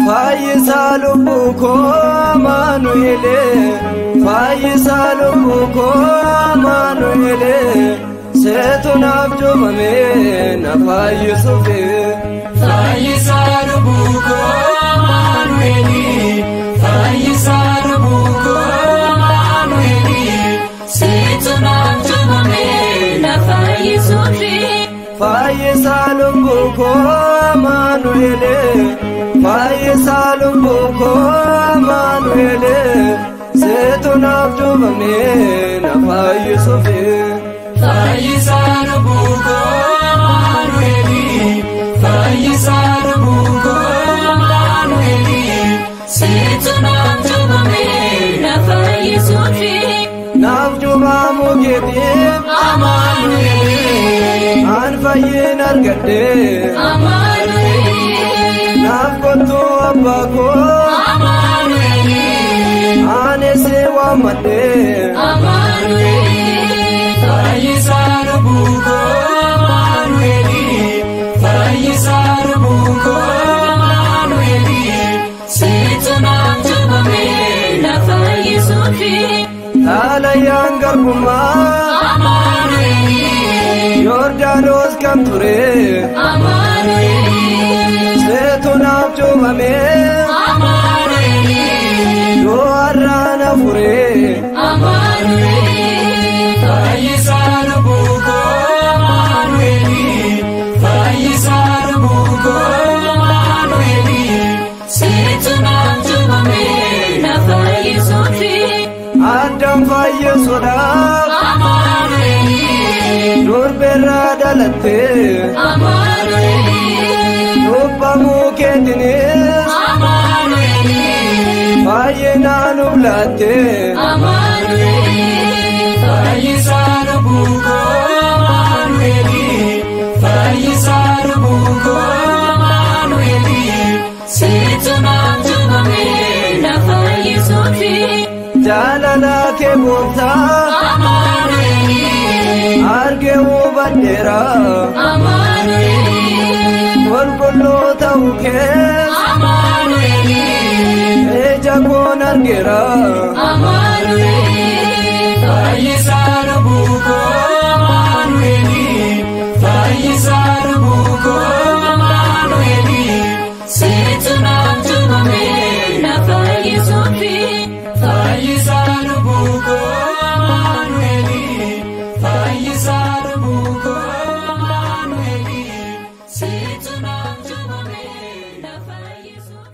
Fayyisaa lubbuu koo Amaanu'eel, Fayyisaa lubbuu koo Amaanu'eel, seetu naaf cuuphamee na fayyisuuf. Fayyisaa lubbuu koo Amaanu'eel, Fayyisaa lubbuu koo Amaanu'eel, seetu naaf cuuphamee na fayyisuuf. Fayyisaa lubbuu koo Amaanu'eel, Fayyisaa lubbuu koo Amaanu'eel, seetu naaf cuuphamee na fayyisuuf. Fayyisaa lubbuu koo Amaanu'eel, Fayyisaa lubbuu koo Amaanu'eel, seetu naaf cuuphamee na fayyisuuf. Naaf cuuphamuu keetiif Amaanu'eel, an fayyina argadhe. Amaanu'eel, Naaf kottuu abbaa koo Amaanu'eel, ani si waammadhe. Amaanu'eel, Fayyisaa lubbuu koo Amaanu'eel, Fayyisaa lubbuu koo Amaanu'eel, seetu naaf cuuphamee na fayyisuuf. Xalayaan garbummaa Amaanu'eel, Yordaanos kan ture Amaanu'eel, seetu naaf cuuphamee Amaanu'eel, du'arraa na fure. Amaanu'eel, Fayyisaa lubbuu koo Amaanu'eel, Fayyisaa lubbuu koo Amaanu'eel, seetu naaf cuuphamee na fayyisuuf. Addaan fayyisuudhaaf Amaanu'eel, durbeerraa dhalatte. Amaanu'eel, Cuuphamuu keetiinis Amaanu'eel, fayyina nuuf laatte. Amaanu'eel, Fayyisaa lubbuu koo Amaanu'eel, Fayyisaa lubbuu koo Amaanu'eel, seetu naaf cuuphamee na fayyisuuf. Jaalala kee gooftaa Amaanu'eel, argee hubadheera. Amaanu'eel, Qulqulluu ta'uu kees Amaanu'eel, ija koon argeera. Amaanu'eel, Fayyisaa lubbuu koo Amaanu'eel, Fayyisaa lubbuu koo Amaanu'eel, seetu naaf cuuphamee na fayyisuuf. Fayyisaa lubbuu koo Amaanu'eel, Fayyisaa lubbuu koo Amaanu'eel, seetu naaf cuuphamee na fayyisuuf.